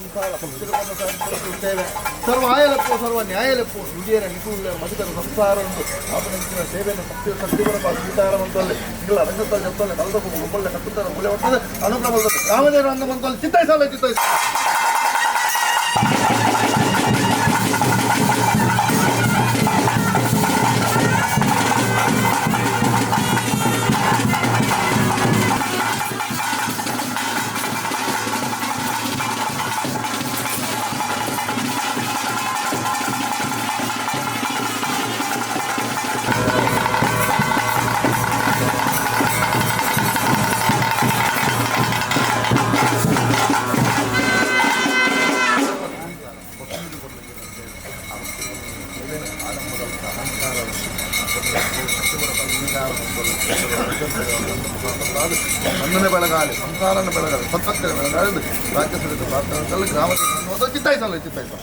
ಸಂಸಾರ ಸೇವೆ ಸರ್ವ ಆಯಲಪ್ಪು ಸರ್ವ ನ್ಯಾಯಲಪ್ಪು ಇಂಡಿಯರ ನಿಕುಲ ಮಧುಕರ ಸಂಸಾರ ಉಂಟು ಆಪನ ಸೇವೆಯನ್ನು ಸತ್ಯ ಸತ್ಯವರ ಸ್ವೀಕಾರ ಮಂತಲ್ಲಿ ಇಲ್ಲ ರಂಗಸ್ಥಳ ಜಪ್ತಲ್ಲಿ ಕಲ್ದ ಗುಂಪಲ್ಲೆ ಕಟ್ಟುತ್ತಾರೆ ಮೂಲೆ ಹೊಟ್ಟದೆ ಅನುಗ್ರಹ ಬರ್ತದೆ ರಾಮದೇವರ ಅಂಗ ಮಂತಲ್ಲಿ ಚಿತ್ತಾಯಿಸಲ್ಲ ಚಿತ್ತಾಯಿಸ. ಮಣ್ಣನೆ ಬೆಳಗಾಲಿ ಸಂಸಾರನ ಬೆಳಗಾಲಿ ಸತ್ತಕ್ಕೆ ಬೆಳಗಾಲಿ ರಾಜ್ಯ ಸಡಿತ ಪ್ರಾರ್ಥನೆ ಗ್ರಾಮ ಚಿತ್ತಾಯಿಸಲ್ಲ ಚಿತ್ತಾಯಿಸಲ್ಲ.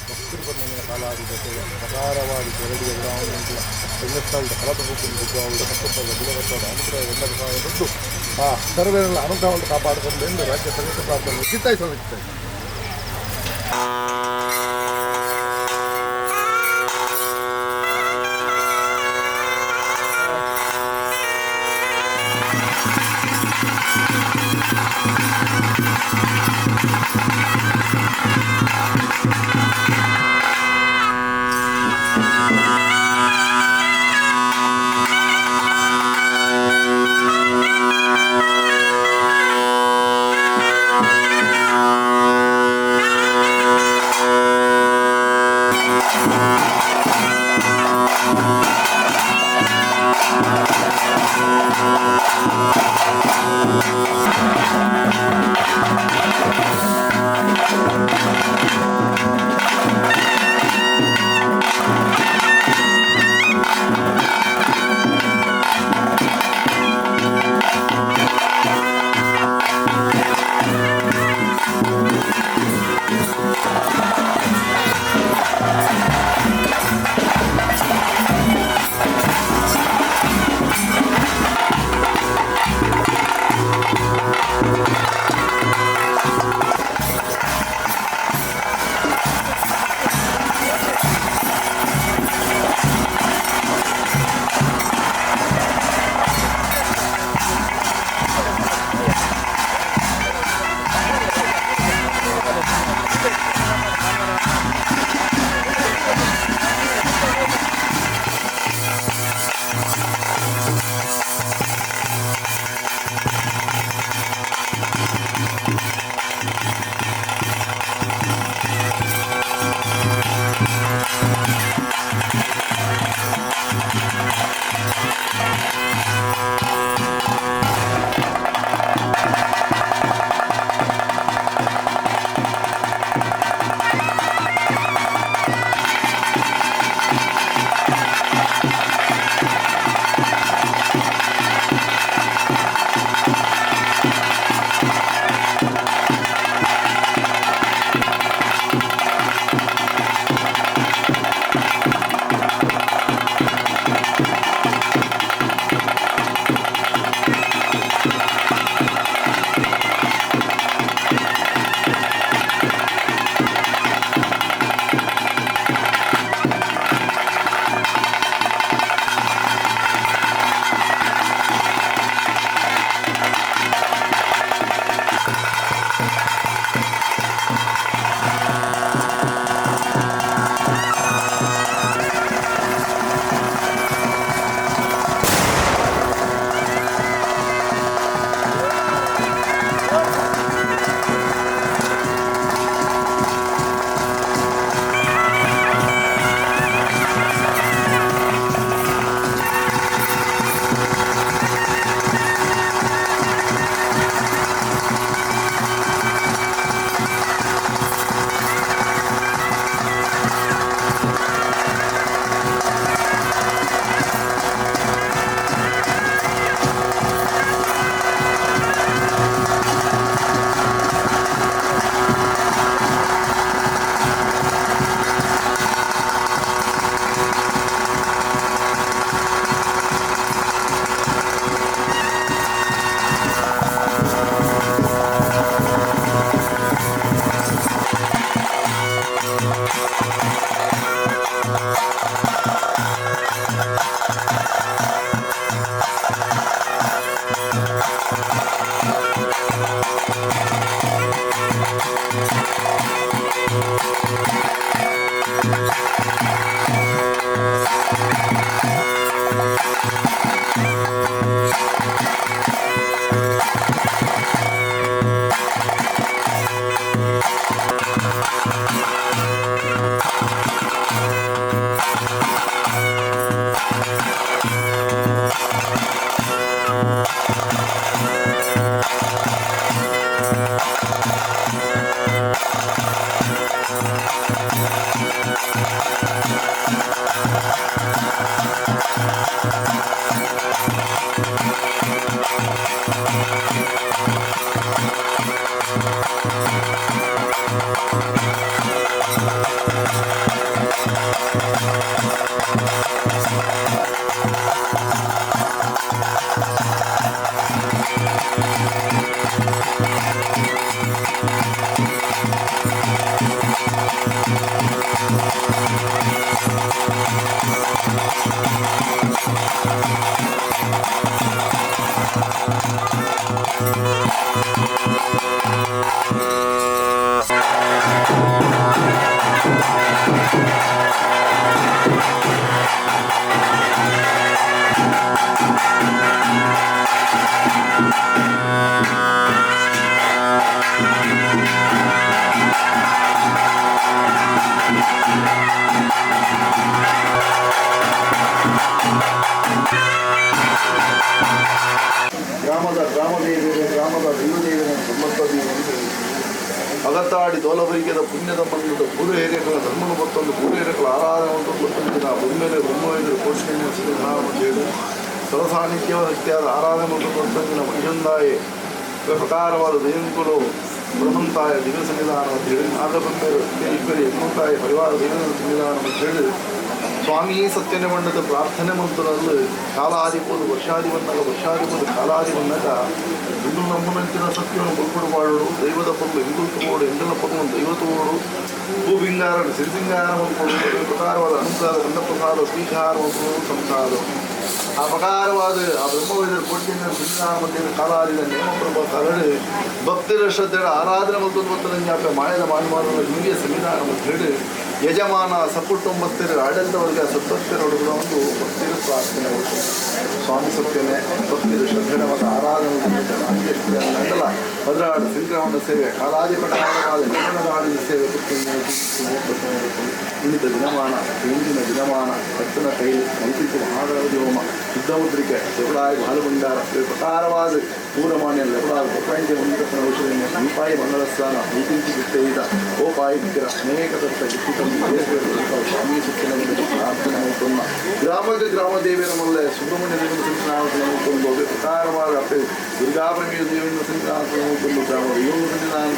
ಭಕ್ತರು ಬಂದ ಕಾಲಾದಿ ಪ್ರಕಾರವಾದ ಎರಡು ರಂಗಸ್ಥಳದ ಫಲದ ರೂಪದಲ್ಲಿ ಕಟ್ಟುತ್ತದ ಬಿಲಗತ್ತದ ಅನುಗ್ರಹ ಬಂದು ಆ ಸರ್ವೇರೆಲ್ಲ ಅನುಗ್ರಹವನ್ನು ಕಾಪಾಡಿಕೊಂಡು ಎಂದು ರಾಜ್ಯ ಸಂಗೀತ ಪ್ರಾರ್ಥನೆ ಚಿತ್ತಾಯಿಸಲು ಚಿತ್ತಾಯಿಸಿ. ಗ್ರಾಮದ ದೈವದೇವನ ಬ್ರಹ್ಮತ್ವದೇವರು ಅಗತ್ತಾಡಿ ದೋಲಬರಿಕೆದ ಪುಣ್ಯದ ಬಂಧದ ಗುರು ಹಿರಿಯಗಳ ಧರ್ಮನ ಬತ್ತೊಂದು ಗುರು ಹಿರಿಯಗಳ ಆರಾಧನೆ ಒಂದು ಗೊತ್ತೊಂದಿನ ಬೊಮ್ಮೆಲೆ ಬ್ರಹ್ಮವೇದರು ಪೋಷಣೆ ಹೇಳಿ ಸರ್ವಸಾನ್ನಿಧ್ಯವ ಶಕ್ತಿಯಾದ ಆರಾಧನೆ ಮತ್ತು ಗೊತ್ತೊಂದಿನ ಮಹಿಂದಾಯೆ ಪ್ರಕಾರವಾದ ದೈವಂಕುಲು ಬ್ರಹ್ಮಂತಾಯ ದಿವ್ಯ ಸನ್ನಿಧಾನ ಅಂತ ಹೇಳಿ ನಾಗಬೊಮ್ಮೆರು ಈಶ್ವರಿ ಯಮಂತಾಯ ಪರಿವಾರ ದೈವದ ಸನ್ನಿಧಾನ ಅಂತ ಹೇಳಿ ಸ್ವಾಮಿ ಸತ್ಯನೆ ಮಂಡದ ಪ್ರಾರ್ಥನೆ ಮಂತ್ರದಲ್ಲಿ ಕಾಲಾದಿ ಪೋದು ವರ್ಷಾದಿ ಬಂದಾಗ ವರ್ಷಾದಿ ಪೋದು ಕಾಲಾದಿ ಬಂದಾಗ ಇಂದು ನಮ್ಮನಂಚಿನ ಸತ್ಯವನ್ನು ಬಲ್ಪಡು ಮಾಡೋಡು ದೈವದ ಪಲ್ಲು ಹಿಂದೂ ತಗೋಡು ಎಂದಲ ಪಲ್ಲು ದೈವ ತಗೋಡು ಹೂ ಬಿಂಗಾರ ಸಿರಿಸಿಂಗಾರ ಮಲ್ಪಡು ಪ್ರಕಾರವಾದ ಅನುಗ್ರಹ ಗಂಧಪ್ರಸಾದ ಸ್ವೀಕಾರ ಮಲ್ಪಡು ಸಂಸಾರ ಆ ಪ್ರಕಾರವಾದ ಆ ಬ್ರಹ್ಮವೇದರ ಕೋಟಿನ ಸನ್ನಿಧಾನ ಮಧ್ಯೆ ಕಾಲಾದಿದ ನೇಮ ಪ್ರಭಾವ ಭಕ್ತರ ಶ್ರದ್ಧೆಯ ಆರಾಧನೆ ಮತ್ತು ಜ್ಞಾಪ ಮಾಯದ ಮಾನಮಾನದ ದಿವ್ಯ ಸನ್ನಿಧಾನ ಅಂತ ಹೇಳಿ ಯಜಮಾನ ಸಕುಟುಂಬಸ್ಥರ ಆಡಳಿತ ವರ್ಗ ಸತ್ಭಕ್ತರೊಡಗುವ ಒಂದು ಭಕ್ತರ ಪ್ರಾರ್ಥನೆ. ಸ್ವಾಮಿ ಸತ್ಯನೇ ಭಕ್ತರ ಶ್ರದ್ಧೆಯ ಆರಾಧನೆ ಮಂಡಲ ಭದ್ರಾಡು ಶ್ರೀಗ್ರಾಮದ ಸೇವೆ ಕಾಲಾದಿ ಪ್ರಕಾರವಾದ ನಿರ್ಮಲರಾಡಿದ ಸೇವೆ ಇಂದಿನ ದಿನಮಾನ ಇಂದಿನ ದಿನಮಾನ ಕತ್ತನ ಕೈಲಿ ಮಂತ್ರಿತು ಮಹಾಗಣಪತಿ ಹೋಮ ಶುದ್ಧಮುದ್ರಿಕೆ ಲೆಬಡಾಯಿ ಬಾಲಭಂಡಾರ ಪ್ರಕಾರವಾದ ಪೂರಮಾನ್ಯ ಲೆಬಡಾದ ಒಪ್ಪಾಯಿಂಟಿ ಮುಂದಿನ ಔಷಧಿಯನ್ನು ದೀಪಾಯಿ ಮಂಗಳಸ್ಥಾನ ಮುಲ್ತಿಂಚಿ ಗಿಟ್ಟೆಯಿದ ಓಪಾಯಿ ಬಿಕ್ಕಿರ ಅನೇಕ ದತ್ತ ಗಿಟ್ಟಿತಂದು ಸ್ವಾಮಿ ಸುತ್ತಿನ ಪ್ರಾರ್ಥನೆ ಮಾಡ್ಕೊಂಡ ಗ್ರಾಮಕ್ಕೆ ಗ್ರಾಮ ದೇವಿಯರ ಮೊದಲೇ ಸುಬ್ರಹ್ಮಣ್ಯ ದೇವನ ಸನ್ನಿಧಾನ ಪ್ರಕಾರವಾದ ದುರ್ಗಾಪ್ರಮೀಯ ದೇವನ ಸನ್ನಿಧಾನ ಗ್ರಾಮ ದೇವನ ಸನ್ನಿಧಾನ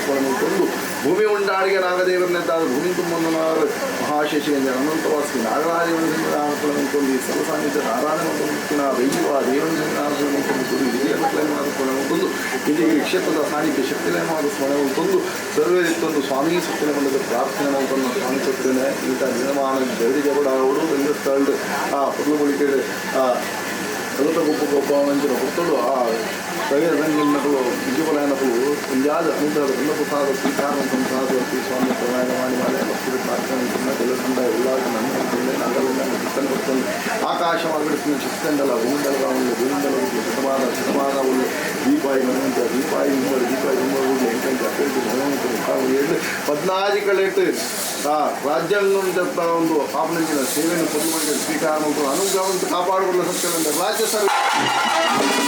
ಭೂಮಿ ಉಂಡಾಡಿಗೆ ನಾಗದೇವರನ್ನೆದ್ದಾದ ಭೂಮಿ ತುಂಬಂದನಾರು ಮಹಾಶೇಷಿ ಅನಂತವಾಸಿ ನಾಗರಾಜೇವನ ಸನ್ನಿಧಾನ ಈ ಸರ್ವ ಸಾನ್ನಿಧ್ಯ ಆರಾಧನೆ ದೈವ ದೇವನ ಸನ್ನಿಧಾನ ಗುರು ಹಿರಿಯರ ಇದೀಗ ಕ್ಷೇತ್ರದ ಸಾನ್ನಿಧ್ಯ ಶಕ್ತಿಲಯವಾದ ಸ್ಮರಣೆ ತಂದು ಸರ್ವೇ ಸ್ವಾಮಿ ಸತ್ಯನ ಮಂಡದ ಪ್ರಾರ್ಥನೆ ಮಾಡ್ಕೊಂಡು ಸ್ವಾಮಿ ಸತ್ಯನೇ ಇಂಥ ದಿನಮಾನ ಜಗಡಿ ಜಗಡಾವಡು ರಂಗಸ್ಥಳದ ಆ ಪುರ್ಲುಗುಳಿಕೆ ಆ ಕಲತ ಗುಪ್ಪು ಗೊಬ್ಬ ಪುತ್ತಡು ಆ ರಂಗಿನಗಳು ವಿಜಯಬಲನಗಳು ಒಂಜಾದ ಅನುಗ್ರಹದ ಪ್ರಸಾದ ಸ್ವೀಕಾರ ಸಂಸಾದ ಸ್ವಾಮಿ ಪ್ರಣಾಯ ಮಾಡಿ ಮಾಡಿ ಭಕ್ತರ ಪ್ರಾರ್ಥನೆ ಜಲಸಂಡ ಉಲ್ಲಾಸ ನನ್ನ ನಾಗಲಿಂಗ ಚಿತ್ತನ ಕೊಡ್ತಾನೆ ಆಕಾಶ ಮಾರ್ಗಡಿಸಿನ ಚಿತ್ತಂಡಲ ಭೂಮಂಡಲ ಭೂಮಂಡಲ ಶತಮಾನ ಶತಮಾನ ಉಳ್ಳು ದೀಪಾಯಿ ಮನವಂತ ದೀಪಾಯಿ ಮುಂಬರು ದೀಪಾಯಿ ಮುಂಬರು ಎಂಟಂಟು ಅಪ್ಪೆಂಟು ಮನವಂತ ಮುಖಾಲು ಏಳು ಪದ್ನಾಜಿ ಕಳೆಟ್ಟು ಆ ರಾಜ್ಯಾಂಗ ಒಂದು ಪಾಪನಂಜಿನ ಸೇವೆಯನ್ನು ಪೊದುಮಂಡಲ ಸ್ವೀಕಾರ ಮತ್ತು ಅನುಗ್ರಹವಂತ ಕಾಪಾಡಿಕೊಳ್ಳ ಸತ್ಯವೆಂದ ರಾಜ್ಯ ಸರ್ಕಾರ.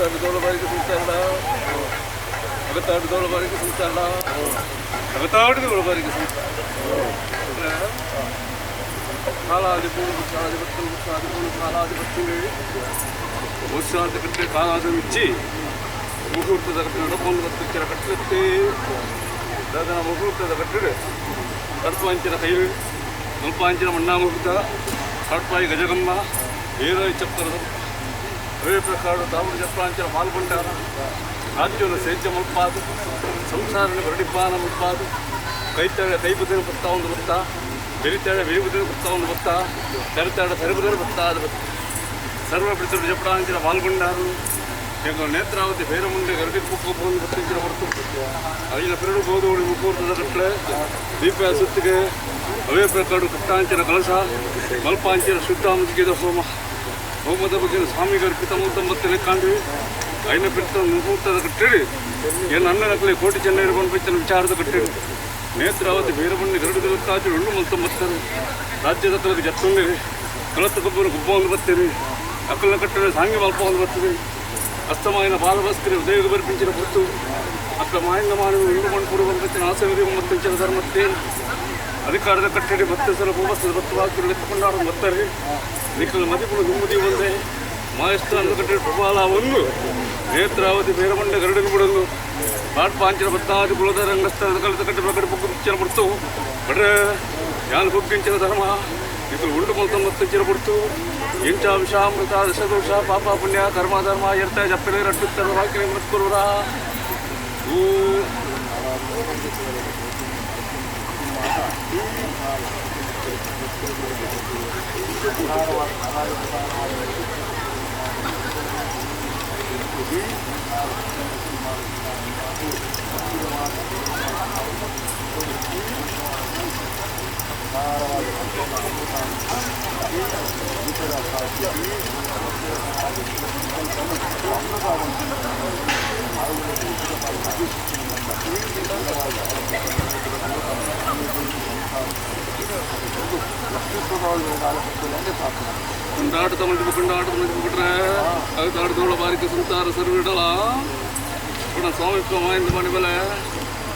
ಅಗತಾಡು ಸಂಸಾರ ಅಗತಾಡು ಬಾರಿಗೆ ಸಂಸಾರ ಅಗತಾಡು ಬಾರಿಗೆ ಸಂಸಾರ ಕಾಲಾಧಿಪతులు ವೃಕ್ಷಾಧಿಪతులు ಕಾಲಾಧಿಪతులు ವರ್ಷಾಂತ ಕಟ್ಟೆ ಕಾಲಾದ ಇಚ್ಚಿ ಮುಹೂರ್ತದ ಕಟ್ಟೆ ನಡಕೊಂಡು ಬತ್ತಿರ ಕಟ್ಟಲತ್ತೆ ದಾದನ ಮುಹೂರ್ತದ ಕಟ್ಟೆ ಕಡ್ಪಾಂಚಿನ ಕೈಲು ಮುಲ್ಪಾಂಚಿನ ಮಣ್ಣಾ ಮುಹೂರ್ತ ಕಡ್ಪಾಯಿ ಗಜಗಮ್ಮ ఏదో చెప్తారు అవే ప్రకారం తాముడు చెప్పాంచిన పాల్గొంటారు రాజ్యంలో సేద్య ముల్పాదు సంసారాన్ని వరడిపాన ముల్పాదు ಕೈತಾಡ ಕೈಬುದಿನ ಬರ್ತಾ ಒಂದು ಬತ್ತ ಬೆರಿತಾಡ ಬೆರಿಬುದಿನ ಬರ್ತಾ ಒಂದು ಬತ್ತ ತರಿತಾಡ ಸರಿಬುದಿನ ಬರ್ತಾ ಅದು ಬತ್ತ ಸರ್ವ పితృడు చెప్పడానికి పాల్గొండారు నేత్రావతి పేరముండే గరటి కుక్క గుర్తించిన ಹೊರತು అయిన పెరుడు గోధువుడి ముకూర్తದ ಕಟ್ಲೆ ದೀಪ ಸುತ್ತಿಗೆ ಅವೇ ಪ್ರಕಾರ ಕಟ್ಟಾಂಚಿನ ಕಲಶ ಮಲ್ಪಾಂಚಿನ ಶುದ್ಧ ಮುಗಿದ ಹೋಮ ಹೋಮದ ಬಗ್ಗೆ ಸ್ವಾಮಿಗೆ ಅರ್ಪಿತ ಮೂತಂಬತ್ತನೆ ಕಾಂಡ್ರಿ అయిన పిತ್ತ ಮುಹೂರ್ತದ ಕಟ್ಟಿಡಿ ಏನು ಅಣ್ಣನ ಕಲೆ ಕೋಟಿ ಚೆನ್ನೈ ಪಂಪಿನ ವಿಚಾರದ ಕಟ್ಟಿಡಿ ನೇತ್ರಾವತಿ ಭೈರವಣ್ಣಿ ಗರುಡು ಕಾಚು ಉಳ್ಳು ಮುಲ್ತಂಬತ್ತರು ರಾಜ್ಯದ ಕಲಗೆ ಜತ್ತುಂಡಿರಿ ಕಲತ್ತ ಕೊಬ್ಬರು ಗುಬ್ಬ ಒಂದು ಬರ್ತೀರಿ ಅಕ್ಕಲ ಕಟ್ಟಡ ಸಾಂಗಿ ಮಲ್ಪ ಒಂದು ಬರ್ತೀರಿ ಅಸ್ತಮಾಯನ ಬಾಲಭಾಸ್ಕರಿ ಉದಯ ಬರ್ಪಿಂಚಿನ ಹೊರತು ಅಕ್ಕ ಮಾಯಂಗ ಮಾನವ ಇಂಡು ಮಣ್ಪುರು ಬಂಪಿನ ಆಸವಿರಿ ಮತ್ತಿಂಚಿನ ಧರ್ಮತ್ತೇನು ಅಧಿಕಾರದ ಕಟ್ಟಡಿ ಭಕ್ತ ಭೂಮಸ್ತದ ಭಕ್ತ ವಾಕ್ಯಗಳು ಎತ್ತುಕೊಂಡಾಡು ಬರ್ತಾರೆ ನಿಖಲ ಮದಿಪುಲು ದುಮ್ಮದಿ ಒಂದೇ ಮಾಯಸ್ಥಾನದ ಕಟ್ಟಡಿ ಪ್ರಬಾಲ ಒಂದು ನೇತ್ರಾವತಿ ಭೈರವಂಡ ಗರುಡನು ಬಿಡಲು ಪಾಟ್ಪಾಂಚನ ಭಕ್ತಾದಿ ಕುಲದ ರಂಗಸ್ಥಳದ ಕಲಿತ ಕಟ್ಟಿ ಪ್ರಕಟ ಪುಕ್ಕಿಂಚಿನ ಬಿಡ್ತು ಬಡ್ರೆ ಯಾನ್ ಕುಕ್ಕಿಂಚಿನ ಧರ್ಮ ಇದು ಉಂಡು ಮಲ್ತೊಂಬತ್ತಿಂಚಿನ ಬಿಡ್ತು ಇಂಚ ವಿಷಾಮೃತ ದಶದೋಷ ಪಾಪ ಪುಣ್ಯ ಕರ್ಮ ಧರ್ಮ ಎರ್ತ ಜಪ್ಪಲೆ ರಟ್ಟುತ್ತರ ವಾಕ್ಯ ಮೃತ್ಕುರುರ ಊ ಬಾರಿಕ ಸಂಸಾರ ಸರ್ವಿಡಲ ಸ್ವಾಮಿತ್ವ ಮಾಯಿಂದ ಮಣಿಬಲೆ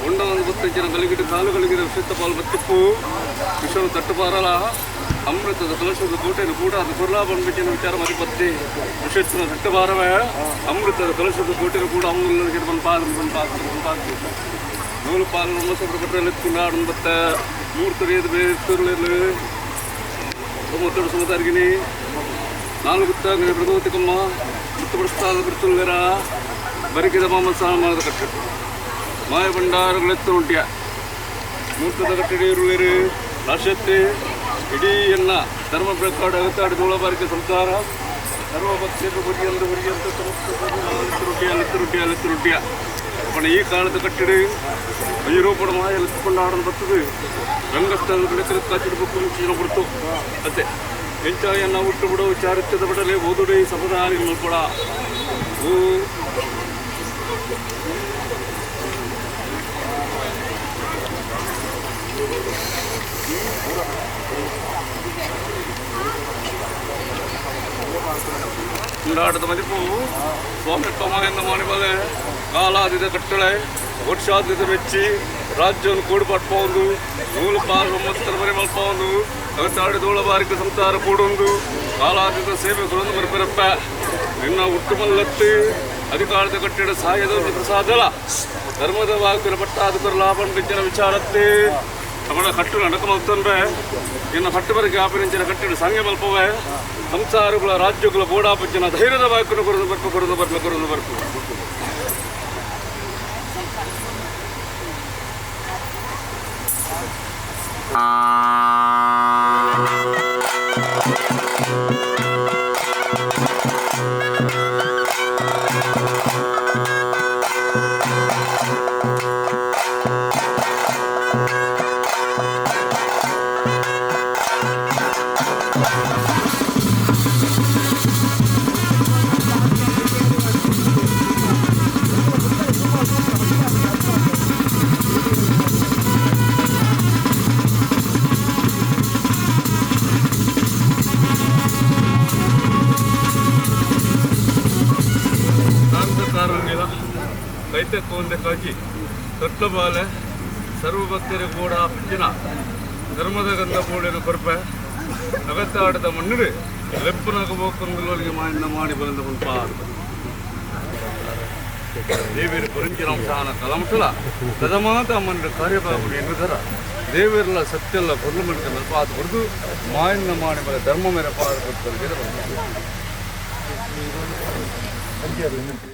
ಉಂಡವನ್ನು ಬತ್ತಿನ ಗಲಿಗಿಟ್ಟು ಕಾಲುಗಳಿಗೆ ವಿಷತ್ತ ಪಾಲು ಬತ್ತಿಪ್ಪು ವಿಷವನ್ನು ತಟ್ಟುಪಾರಲ ಅಮೃತದ ಕಲಶದ ಕೋಟೆಯನ್ನು ಕೂಡ ಅದು ಕುರ್ಲಾ ಬಂದ್ಬಿಟ್ಟಿನ ವಿಚಾರ ಮರಿಪತ್ತಿ ವಿಷತ್ತಿನ ತಟ್ಟುಬಾರವೇ ಅಮೃತದ ಕಲಶದ ಕೋಟೆಯನ್ನು ಕೂಡ ಅಮೂಲ್ಯ ಬಂದು ಪಾದ ಬಂದು ಪಾದ ಬಂದು ಪಾದ ನೂಲು ಪಾಲು ಮೊಸರು ಎತ್ಕೊಂಡು ಬತ್ತ ಮೂರು ತರಿಯದು ಬೇರೆ ಸುಮತಡು ಸುಮತಾರ್ಗಿನಿ ನಾಲ್ಕು ಪ್ರಗೋತಿಕಮ್ಮ ಮುತ್ತು ಬಿಡ್ತುಲ್ಗರ ಬರಿಕಿದ ಮಾಮ ಸಾಮಾನದ ಕಟ್ಟಡ ಮಾಯ ಭಂಡಾರಗಳೆತ್ತು ಉಂಟಿಯ ಮೂರ್ತದ ಕಟ್ಟಡ ಇರುಳಿರು ರಾಷ್ಟ್ರತೆ ಇಡೀ ಎನ್ನ ಧರ್ಮ ಪ್ರಕಾರ ಅಗತಾಡಿ ದೋಳಬಾರಿಕೆ ಸಂಸಾರ ಸರ್ವ ಭಕ್ತಿಯರು ಹುರಿಯಂದು ಹುರಿಯಂತ ರುಟಿಯ ರುಟಿಯ ರುಟಿಯ ಅಪ್ಪಣ ಈ ಕಾಲದ ಕಟ್ಟಡ ಐರೋಪಣ ಮಾಯ ಎತ್ತುಕೊಂಡು ಬರ್ತದೆ ರಂಗಸ್ಥಳದ ಕಾಚಿಡಬೇಕು ಮುಂಚಿನ ಬಿಡ್ತು ಅತ್ತೆ ಎಂಚಾಯನ್ನ ಹುಟ್ಟು ಬಿಡೋ ಚಾರಿತ್ಯದ ಬಿಡಲೆ ಓದುಡೆ ಸಮುದಾಯ ಮಲ್ಪಡ ಓ ಕೊಂಡಾಟದ ಮದಿಪು ಸ್ವಾಮಿ ತಮ್ಮ ಮಾಡಿಬಲೆ ಕಾಲಾದಿದ ಕಟ್ಟಳೆ ವರ್ಷಾದಿದ ಮೆಚ್ಚಿ ರಾಜ್ಯವನ್ನು ಕೂಡುಪಟ್ಪೊಂದು ನೂಲು ಪಾಲು ಒಂಬತ್ತರ ಮನೆ ಮಲ್ಪೊಂದು ಅಗತಾಡಿ ದೋಳಬಾರಿಕ ಸಂಸಾರ ಕೂಡೊಂದು ಕಾಲಾದಿದ ಸೇವೆ ಕುರೊಂದು ಬರ್ಪಿರಪ್ಪ ನಿನ್ನ ಹುಟ್ಟು ಮಲ್ಲತ್ತಿ ಅಧಿಕಾರದ ಕಟ್ಟಡ ಸಹಾಯದ ಪ್ರಸಾದಲ ಧರ್ಮದ ವಾಕ್ಯರ ಪಟ್ಟಾಧಿಕರ ಲಾಭ ಬಿಚ್ಚಿನ ವಿಚಾರತ್ತೆ ಅವಳ ಕಟ್ಟು ನಡಕ ಮಲ್ತಂದ್ರೆ ಇನ್ನು ಕಟ್ಟುಬರಿಗೆ ಆಪಿನಿಂಚಿನ ಕಟ್ಟಡ ಸಂಘ ಮಲ್ಪವೆ ಸಂಸಾರಗಳ ರಾಜ್ಯಗಳ ಬೋಡಾಪಚ್ಚಿನ ಧೈರ್ಯದ ವಾಕ್ಯನ ಕೊರದು ಬರ್ಪು ಕೊರದು ಬರ್ಪು ಕೊರದು ಬರ್ಪು ಕೈತಕ್ಕೊಂದಕ್ಕಾಗಿ ತೊಟ್ಲಬಾಲೆ ಸರ್ವ ಭಕ್ತರಿಗೆ ಕೂಡ ಪಿಂಚಿನ ಧರ್ಮದ ಗಂಧ ಬೋಳಿನ ಕೊರ್ಪೆ ಅಗತ್ತಾಡದ ಮಣ್ಣಿಡು ಲೆಪ್ಪುನಗ ಬೋಕೊಂದುಲೋಲಿಗೆ ಮಾಯಿನ ಮಾಡಿ ಬಲಂದ ಪನ್ಪ ದೇವಿಯರು ಪುರಂಚಿನ ಅಂಶಾನ ಕಲಮಟಲ ತದಮಾತ ಮಣ್ಣು ಕಾರ್ಯಬಾಬು ಎನ್ನುವುದರ ದೇವಿಯರೆಲ್ಲ ಸತ್ಯಲ್ಲ ಕೊರ್ಲು ಮಣಿಕ ಮಲ್ಪ ಅದು ಹೊಡೆದು ಮಾಯಿನ ಮಾಡಿ ಬಲ ಧರ್ಮ ಮೇರೆ ಪಾದ ಕೊಡ್ತಾರೆ. ಅಂಚೆ.